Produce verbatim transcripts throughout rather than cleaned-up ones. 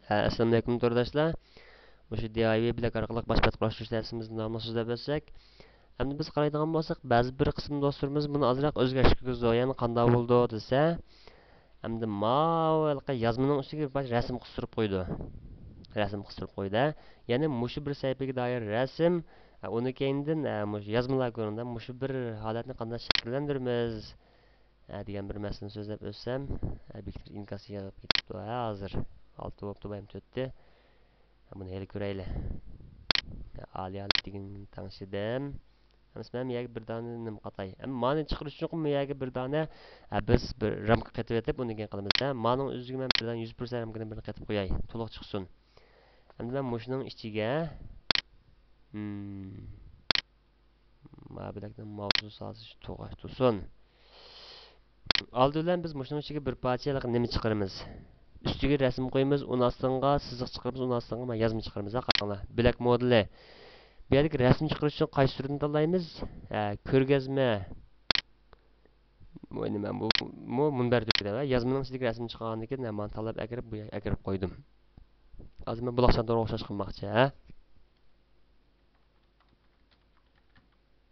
ئەسسالامۇئەلەيكۇم تورداشلار. مۇشۇ دى ئاي ۋەي بىلەك ئارقىلىق باش بەت قۇراشتۇرۇش دەرسىمىزنى داۋاملاشتۇرۇپ ئۆتسەك، ئەمدى بىز قارايدىغان بولساق، بەزى بىر قىسىم دوستلىرىمىز بۇنى ئازراق ئۆزگەرتىش كىرگۈزىدۇ. يەنى قانداق بولىدۇ دېسە، ئەمدى ماۋۇ ھېلىقى يازمىنىڭ ئۈستىگە بىر پارچە رەسىم قىستۇرۇپ قويىدۇ. رەسىم قىستۇرۇپ قويدى. يەنى مۇشۇ بىر سەھىپىگە دائىر رەسىم، ئۇنى كەينىدىن، مۇشۇ يازمىلار كۆرۈنىدۇ. مۇشۇ بىر ھالەتنى قانداق شەكىللەندۈرىمىز؟ ھە، دېگەن بىر مەسىلىنى سۆزلەپ ئۆتسەم، ھە، بېكىتىپ ئىنكاس يېزىپ كېتىپتۇ. ھە، ھازىر ئالتە بوپتۇ، بايام تۆتتى. ھە، بۇنى ھېلى كۆرەيلى. ھە، ئالىي ھالەت دېگىنىنى تەڭشىدىم. ئەمىسە مەن بۇ يەرگە بىر دانە نېمە قاتاي؟ ئەمما مانى چىقىرىش ئۈچۈن بۇ يەرگە بىر دانە، ھە، بىز بىر رامكا قېتىۋېتىپ، ئۇنى كېيىن قىلىمىز. ھە، مانىڭ ئۆزىگە مەن بىر دانە يۈز پىرسەنت رامكىنى بىرنى قېتىپ قوياي. تولۇق چىقسۇن. ئەمدى مەن مۇشۇنىڭ ئىچىگە، ھىم، ماۋۇ بىلەكنىڭ ماۋزۇ سازىشى توغاش تۇرسۇن. ئالدى بىلەن بىز مۇشۇنىڭ ئىچىگە بىر پارچە ھېلىقى نېمە چىقىرىمىز. ئۈستىگە رەسىم قويىمىز، ئۇنىڭ ئاستىغا سىزىق چىقىرىمىز، ئۇنىڭ ئاستىغا يازما چىقىرىمىز. ھە، قاراڭلار. بىلەك مودېلى. بۇ يەردىكى رەسىم چىقىرىش ئۈچۈن قايسى تۈرنى تاللايمىز؟ ھە، كۆرگەزمە. بۇ نېمە؟ بۇ، بۇ مۇنبەر تۈرى دە. يازمىنىڭ ئىچىدىكى رەسىمنى چىقارغاندىن كېيىن، ھە، مانا تاللاپ ئەكىرىپ، بۇ يەرگە ئەكىرىپ قويدۇم. ھازىر مەن بۇلاقچان تورىغا ئوخشاش قىلماقچى، ھە.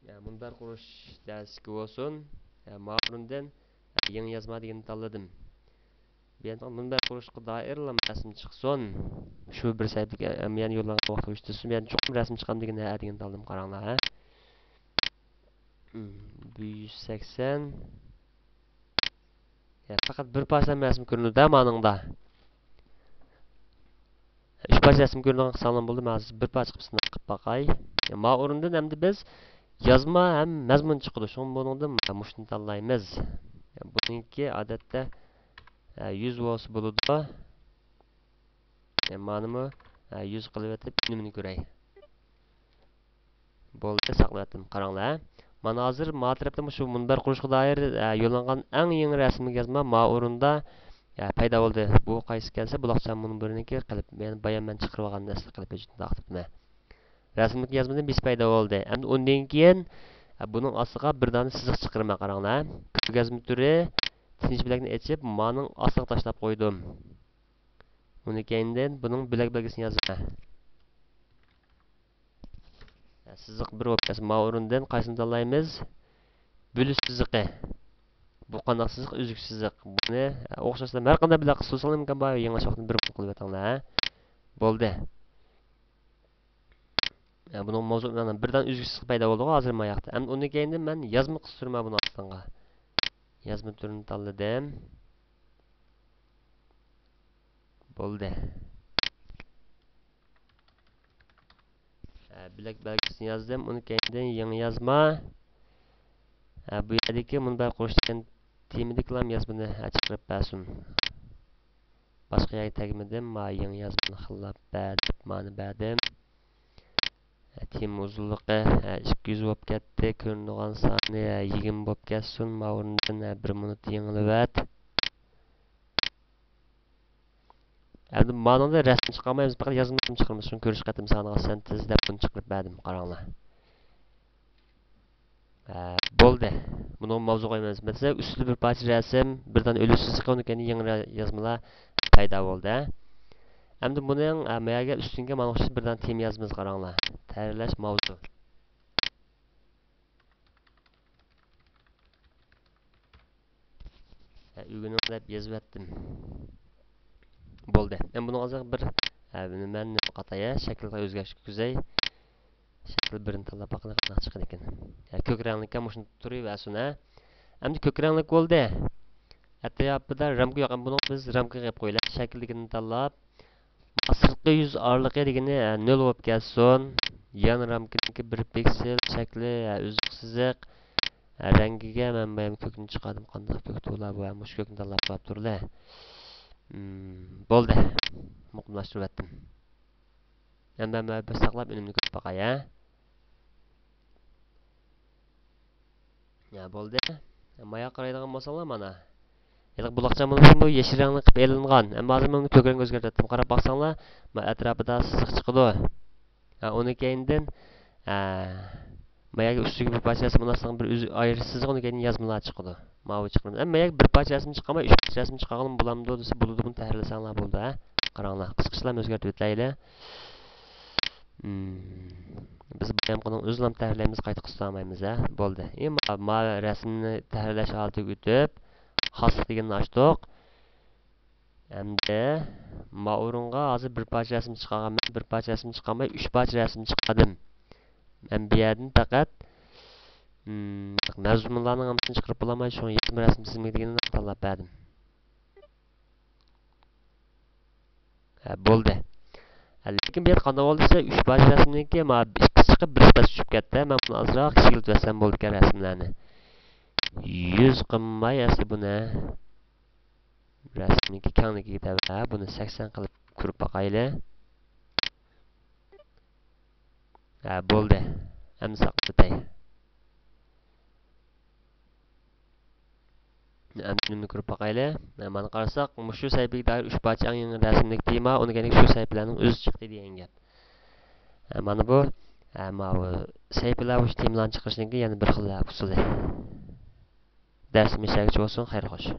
يا، مۇنبەر قۇرۇش دەرسلىكى بولسۇن. يا، ماۋۇ ئورۇندىن، يا، يېڭى يازما دېگىنىنى تاللىدىم. بۇ يەردە مۇنبەر قۇرۇشقا دائىرلا رەسىم چىقسۇن. شۇ بىر سەھىپىگە، ئەم، يەنە يوللانغان ۋاقىت ئۇيۇشتۇرسۇن. يەنە چوقۇم رەسىم چىقامدۇ دېگىنى، ھە دېگىنىنى تاللىدىم، قاراڭلار، ھە. بۇ يۈز سەكسەن. يا، پەقەت بىر پارچە رەسىم كۆرۈنىدۇ مانىڭدا. ئۈچ پارچە رەسىم كۆرۈنىدىغان قىلساڭلار بولدى. مەن ھازىر بىر پارچە قىلىپ سىناپ قىلىپ باقاي. يا، ما ئورۇندىن ئەمدى بىز يازما ھەم مەزمۇن چىقىدۇ. شۇڭا بۇنىڭدىن مۇشۇنى تاللايمىز. يا، بۇنىڭكى ئادەتتە، ھە، يۈز بولسا بولىدۇ. يا، مانىمۇ، ھە، يۈز قىلىۋېتىپ ئۈنۈمىنى كۆرەي. بولدى، ساقلىۋەتتىم. قاراڭلار، ھە. مانا ھازىر ما تەرەپتە مۇشۇ مۇنبەر قۇرۇشقا دائىر، ئە، يوللانغان ئەڭ يېڭى رەسىملىك يازما ما ئورۇندا، ئە، پەيدا بولدى. بۇ قايسى كەلسە، بۇلاقچان مۇنبىرىنىڭكى قىلىپ، يەنى بايام مەن چىقىرىۋالغان ئەسلى قىلىپ ھۆججىتىنى تارقىتىپتىمەن. رەسىملىك يازمىدىن بىز پەيدا بولدى. ئەمدى ئۇندىن كېيىن، ئە، بۇنىڭ ئاستىغا بىر دانە سىزىق چىقىرىمەن، قاراڭلار، ھە. كۆرگەزمە تۈرى تىنچ بىلەكنى ئېچىپ، مانىڭ ئاستىغا تاشلاپ قويدۇم. ئۇنى كەينىدىن بۇنىڭ بىلەك بەلگىسىنى يازىمەن. سىزىق بىر بولۇپ كەلسە، ما ئورۇندىن قايسىنى تاللايمىز؟ بۆلۈش سىزىقى. بۇ قانداق سىزىق؟ ئۈزۈك سىزىق. بۇنى ئوخشاشلا ھەر قانداق بىلەك قىلسا ئىمكان بار، يېڭىلاشماقتىن بىر قىلىۋېتىڭلار، ھە. بولدى. يا، بۇنىڭ ماۋزۇ، مانا، بىردىن ئۈزۈكسىز پەيدا بولدىغۇ ھازىر ماياقتا. ئەمدى ئۇنى كەينىدىن مەن يازما قىستۇرما بۇنىڭ ئاستىڭغا. يازما تۈرىنى تاللىدىم. بولدى. ھە، بىلەك بەلگىسىنى يازدىم. ئۇنى كەينىدىن يېڭى يازما. ھە، بۇ يەردىكى مۇنبەر قۇرۇش دېگەن تېمىدىكىلام يازمىنى، ھە، چىقىرىپ بەرسۇن. باشقا يەرگە تەگمىدىم. ما يېڭى يازمىنى خىللاپ بەردىم، مانى بەردىم. تېما ئۇزۇنلۇقى، ھە، ئىككى يۈز بولۇپ كەتتى. كۆرۈنىدىغان سانى، ھە، يىگىرمە بولۇپ كەتسۇن. ما ئورنىدىن، ھە، بىر مىنۇت يېڭىلىۋەت. ئەمدى مانىڭدا رەسىم چىقارمايمىز، پەقەت يازمىنى چىقىرىمىز. شۇنى كۆرۈش قېتىم سانىغا سەنتىز دەپ بۇنى چىقىرىپ بەردىم، قاراڭلار. ھە، بولدى. بۇنىڭ ماۋزۇ قويمايمىز. مەسىلەن، ئۈستىدە بىر پارچە رەسىم، بىر دانە ئۆلۈش سىزىقى، ئۇنىڭ كەينىدىن يېڭى رە-، يازمىلار پەيدا بولدى. ئەمدى بۇنىڭ، ئە، مەيەرگە ئۈستۈنگە مانا ئوخشاش بىر دانە تېما يازىمىز، قاراڭلار. تەييارلاش ماۋزۇ. ھە، ئۆگىنىڭ دەپ يېزىۋەتتىم. بولدى. ئەمدى بۇنىڭ ھازىر بىر، ھە، بۇنى مەن نېمە قاتاي، ھە، شەكىلگە ئۆزگەرتىش كىرگۈزەي. شەكىل بىرنى تاللاپ باقىلى، قانداق چىقىدىكىن. ھە، كۆك رەڭلىككەن، مۇشۇنى تۇرۇۋەرسۇن، ھە. ئەمدى كۆك رەڭلىك بولدى. ئەتراپىدا رامكا يوق، ئەمدى بۇنىڭ بىز رامكا قىلىپ قويىلى. شەكىلدىكىنى تاللاپ، سىرتقى يۈز ئارىلىقى دېگىنى، ئە، نۆل بولۇپ كەتسۇن. يان رامكىنىڭكى بىر پىكسېل، شەكلى، ئە، ئۈزۈك سىزىق. ئە، رەڭگىگە مەن بايام كۆكنى چىقاردىم. قانداق كۆك تولا بۇ؟ ئە، مۇشۇ كۆكنى تاللاپ قويۇپ تۇرلى. مم، بولدى. مۇقىملاشتۇرۇۋەتتىم. ئەمدى مەن بىر ساقلاپ ئۈنۈمنى كۆرۈپ باقاي، ھە. يا، بولدى. ماياغا قارايدىغان بولساڭلار، مانا. ھېلىقى بۇلاقچان بولمىسا، بۇ يېشىل رەڭلىك قىلىپ ئېلىنغان. ئەمما ھازىر مەن بۇنى كۆك رەڭگە ئۆزگەرتىۋەتتىم. قاراپ باقساڭلار، مانا ئەتراپىدا سىزىق چىقىدۇ. ھە، ئۇنى كەينىدىن، ھە، ماياغا ئۈستىگە بىر پارچە رەسىم، ئۇنىڭ ئاستىغا بىر ئۈز-، ئايرىم سىزىق، ئۇنىڭ كەينىدىن يازمىلار چىقىدۇ. ماۋۇ چىقىدۇ. ئەمما ماياغا بىر پارچە رەسىم چىقارماي، ئۈچ پارچە رەسىم چىقارغىلى بولامدۇ دېسە، بولىدۇ، بۇنى تەھرىرلىسەڭلار بولىدۇ، ھە. قاراڭلار، قىسقىچىلا ئۆزگەرتىۋېتەيلى. مم، بىز بۇ يامىقىنىڭ ئۆزىنىلا تەھرىرلەيمىز، قايتا قىستۇرالمايمىز ھە. بولدى. ئى، ما، ما رەسىمنى تەھرىرلەش ھالىتىگە ئۆتۈپ، خاسلىق دېگىنىنى ئاچتۇق. ئەمدى ما ئورۇنغا ھازىر بىر پارچە رەسىم چىقارغانمەن، بىر پارچە رەسىم چىقارماي، ئۈچ پارچە رەسىم چىقاردىم. مەن بۇ يەردىن پەقەت، مم، مەزمۇنلارنىڭ ھەممىسىنى چىقىرىپ بولالماي، شۇڭا يازما رەسىم تىزىملىكىنى تاللاپ بەردىم. ھە، بولدى. ھە، لېكىن بۇ يەردە قانداق بولدى دېسە، ئۈچ پارچە رەسىمنىڭكى ما ئىككىسى چىقىپ، بىرسى پەس چۈشۈپ كەتتى. مەن بۇنى ئازراق كىچىكلىتىۋەتسەم بولىدىكەن رەسىملەرنى. يۈز قىلماي ئەسلى بۇنى. رەسىمنىڭكى كەڭلىكىگە تەۋە. بۇنى سەكسەن قىلىپ كۆرۈپ باقايلى. ھە، بولدى. ئەمدى ساقلىتاي. ئەمدى نېمىنى كۆرۈپ باقايلى. ھە، مانا قارىساق، مۇشۇ سەھىپىگە دائىر ئۈچ پارچە ئەڭ يېڭى رەسىملىك تېما، ئۇنى كەينىگە شۇ سەھىپىلەرنىڭ ئۆزى چىقتى دېگەن گەپ. ھە، مانا بۇ، ھە، ماۋۇ سەھىپىلەر مۇشۇ تېمىلارنى چىقىرىشنىڭكى يەنە بىر خىل ئۇسۇلى. دەرسىم ئېشەگىچە بولسۇن، خەير خوش.